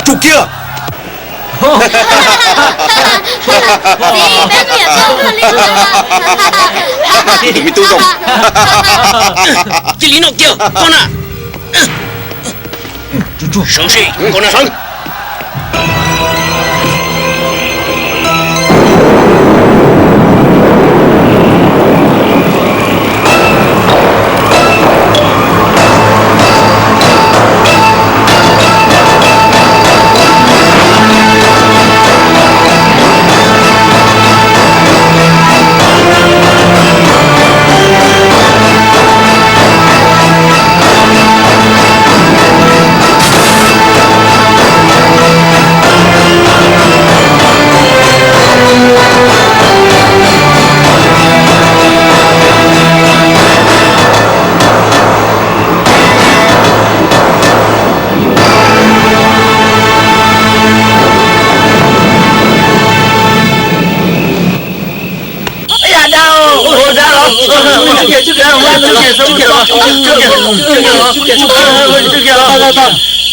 Tsum kiag! Txiv, peb me nyuam tau luag li. Tus me tub zoo, cia li noj kiag koj na. Sawv, sawv.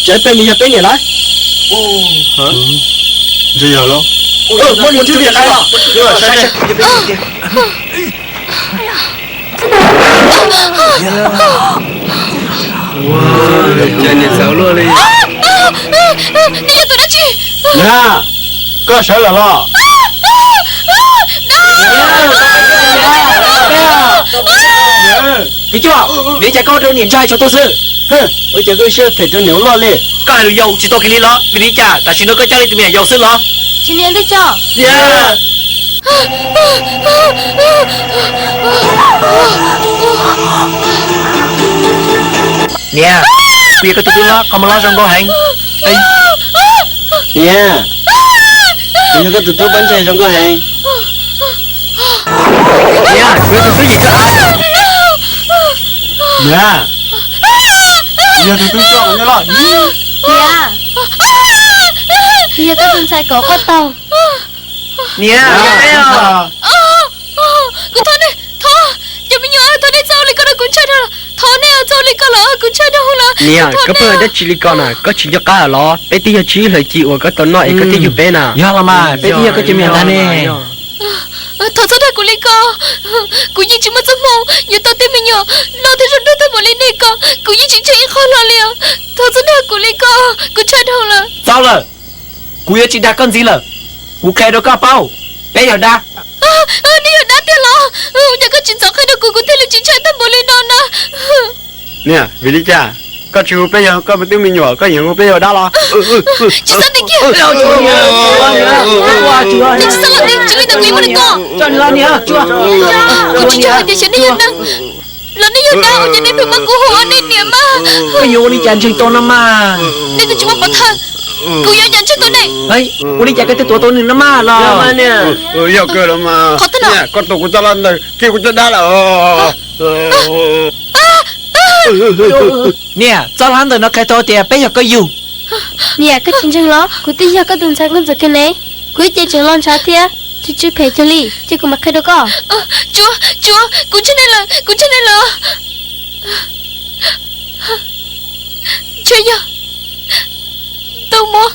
Tsev pem nws yog peb niam lawm. Ntshe yog los. Muab nws tswj tias qab los. Niam txawv luaj li. Neb yog tus dab tsi? Niam, koj sawv lawm los? Koj cuaj, vim li cas koj ua rau niam ntshai tshuav tuag xwb? Ua cas koj siab phem rau niam ua luaj li? Koj hais lus yau tsis tau kiag li los? Vim li cas tam sim no koj coj li tus me nyuam yaus xwb los? Tsis niam ntej tso. Niam, kuv yog koj tus tub los, koj mus los zoo nkauj heev. Niam, kuv yog koj tus tub pab ntshai zoo nkauj heev. Niam, kuv yog tus tub yim koj. Niam, kuv yog tus tub coj nyob los. Niam, kuv yog koj tus ntxhais kom koj tau. Niam, kuv thov nej, thov, cov me nyuam, thov nej txhob ua li ko rau kuv ntshai dhau. Thov nej txhob ua li ko los kuv ntshai dhau lawm. Niam, koj pheej ua dab tsi li ko na, koj tsis nco qab los? Peb twb yog tsib hlawv ci uas koj tau noj es koj thiaj yug peb na. Yog los mas, peb twb yog koj cov me nyuam ntag ne. Thov txhob dag kuv li ko. Kuv yeej tsis muaj txoj hmoo yuav tau tej me nyuam loj thiab zoo nkauj tag npaum li nej ko. Kuv yeej tsis ntseeg ib qho hlo li os. Thov txhob dag kuv li ko, kuv ntshai dhau lawm. Txaus lawm, kuv yuav tsis dag koj ntxiv lawm. Kuv qhia rau koj paub, peb yog dab. Nej yog dab tiag los? Ua cas koj tsis ntxov qhia rau kuv, kuv thiaj li tsis ntshai tag npaum li no na. Niam, vim li cas koj tsis hu peb yog koj tus me nyuam, koj yeej hu peb yog dab los? Tsis txhob ntxiv kiag. Nej tsis txhob los ntxiv, tsis li ntawd kuv yeej muab nej tom. Kuv tsis tshua hais tias xyov nej yog neeg los nej yog dab, ua cas nej pheej muab kuv hu ua nej niam mas? Koj yuav ua li cas ntseeg tau no mas? Nej twb tsis muaj pov thawj, kuv yuav ua cas ntseeg tau nej? Ua li cas koj thiaj tuav tau nws no mas los? Yog kawg los mas. Qhov twg no? Koj tuav kuv txoj laj ntawm kiag kuv caj dab lawm. Niam, txoj laj ntawm no qhia tau tias peb yog koj yug. Niam, koj tsis ntseeg los? Kuv twb yog koj tus ntxhais nkauj ntxawm kiag ne. Kuv ib ce tseem los ntshav thiab, tsis tsw phem kiag li, cia kuv mam qhia rau koj. Tsuav, tsuav, kuv ntseeg nej lawm, kuv ntseeg nej lawm. Ntshe yog tau muab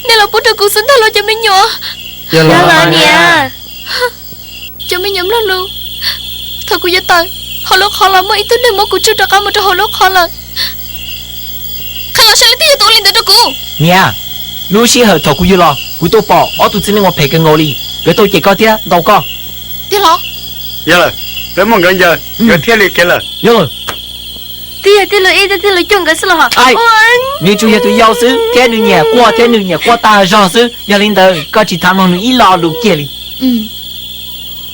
nej los pub rau kuv xwb ntag los cov me nyuam. Yog los niam. Cov me nyuam mloog lus, thaum kuv yuav tawm hauv lub qhov los muaj ib tug neeg muab kuv tsuj rov qab mus rau hauv lub qhov lawm. Qhia los saib leej twg yog tus ua li ntawd rau kuv. Niam, lub sij hawm thaum kuv yug los kuv tau pom ob tug txiv neej uas phem kawg nkaus li, nkawd tau cem koj thiab ntaus koj. Tiag los? Yog lawm, peb muab nkawd ncaws, nkawd thiaj li khiav lawm. Yog lawm. Twb yog tij laug ib thiab tij laug cuaj nkawd xwb los? Nws tsuas yog tus yau xwb thiab nws nyiam quaj thiab nws nyiam quaj tag zog xwb, yog li ntawd koj tsis tham mloog nws ib lo lus kiag li.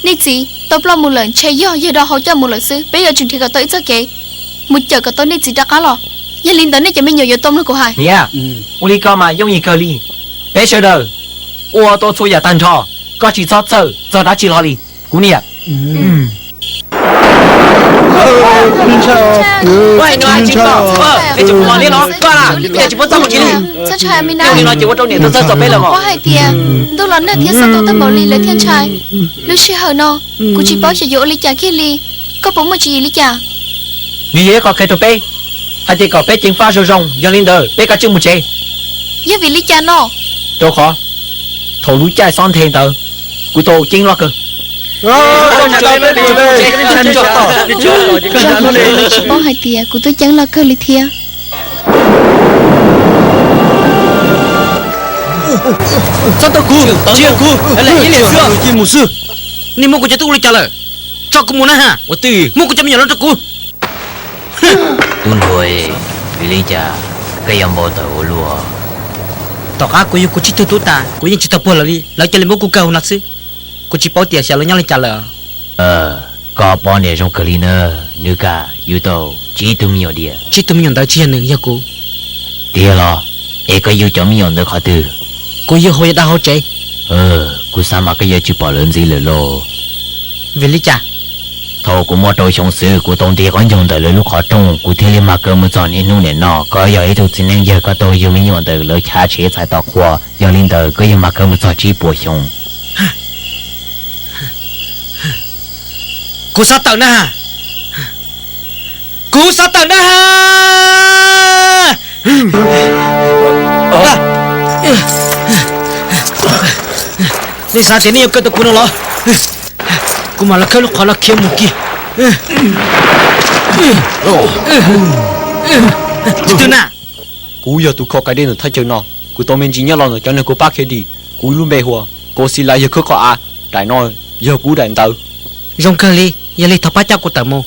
Nej txiv tau ploj mus lawm, ntshe yog yawg Dau Hau coj mus lawm xwb. Peb yuav tsum nrhiav kom tau ib txoj kev mus cawm kom tau nej txiv rov qab los. Yog li ntawd nej cov me nyuam yuav tau mloog kuv hais. Niam, ua li ko mas yooj yim kawg li. Peb sawv daws ua tau txhua yam tag nrho, koj tsis txhob txhawj txog dab tsi hlo li, kuv niam. Tsis muaj txoj hmoo li. Yog li no ces ua rau niam txhawj txog peb lawm os. Hais tias ntuj los nag thiab xob tus tag npaum li lawv thiaj ntshai. Lub sij hawm no kuv tsis paub xyov yuav ua li cas kiag li. Koj puas muaj tswv yim li cas? Nws yog ib qho qhia rau peb Hais tias kom peb ceev faj zoo zoo, yog li ntawd peb kav tsij mus tsev. Yog vim li cas no? Rau qhov thaum lub caij xob nthe ntawd, kuv tau ceeb loj kawg. Tsis paub hais tias kuv twb ceeb loj kawg li thiab. Txhob tau kuv, tsis yog kuv, ib mus xwb. Nej muab kuv cov tub ua li cas lawm? Tso kuv mus na ha. Ua twj, muab kuv cov me nyuam los rau kuv. Tub ntsuag, vim li cas koj yuav npau taws ua luaj? Tom qab kuv yug kuv tsib tug tub tas, kuv yeej tsis tau puag lawv li, lawv cia li muab kuv kaw hauv no xwb. Kuv tsis paub tias xyov lawv nyob li cas lawm. Koj poj niam zoo kawg li na, nws kam yug tau tsib tug me nyuam diam. Tsib tug me nyuam ntawd tsis yog nws, yog kuv. Tiag los? Es koj yug cov me nyuam ntawd qhov twg? Kuv yug hauv yav dab hauv tsev. Kuv xav mas koj yuav tsis pom lawv ntxiv lawm lauj. Vim li cas? Thaum kuv muaj rau xyoo xwb, kuv tau nti qaub ncaug ntawm lawv lub qhov rooj, kuv thiaj li mag kawg mus txog niaj hnub niam no. Koj yog ib tug txiv neej yawg, koj tau yug me nyuam ntawm lawv chav tsev txhais tos qhua, yog li ntawd koj yeej mag kawg mus txog tsib puas xyoo. Kuv xav tawm na. Kuv xav tawm na. Nej xav tias nej yuav kaw tau kuv no los? Kuv mam los khawb lub qhov no khiav mus kiag. Tsis twg na. Kuv yog tus kho kais dej ntawm thaj chaw no. Kuv tau me ntsis nyob los ntawm cov neeg kho pab khiav dim. Kuv lub npe hu ua Kaus Xis Lais, yawg khawb qhov av. Daim no yog kuv daim ntawv. Zoo kawg li, yog li thov pab coj kuv tawm mus.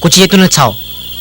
Kuv tsis yog tus neeg txhaum,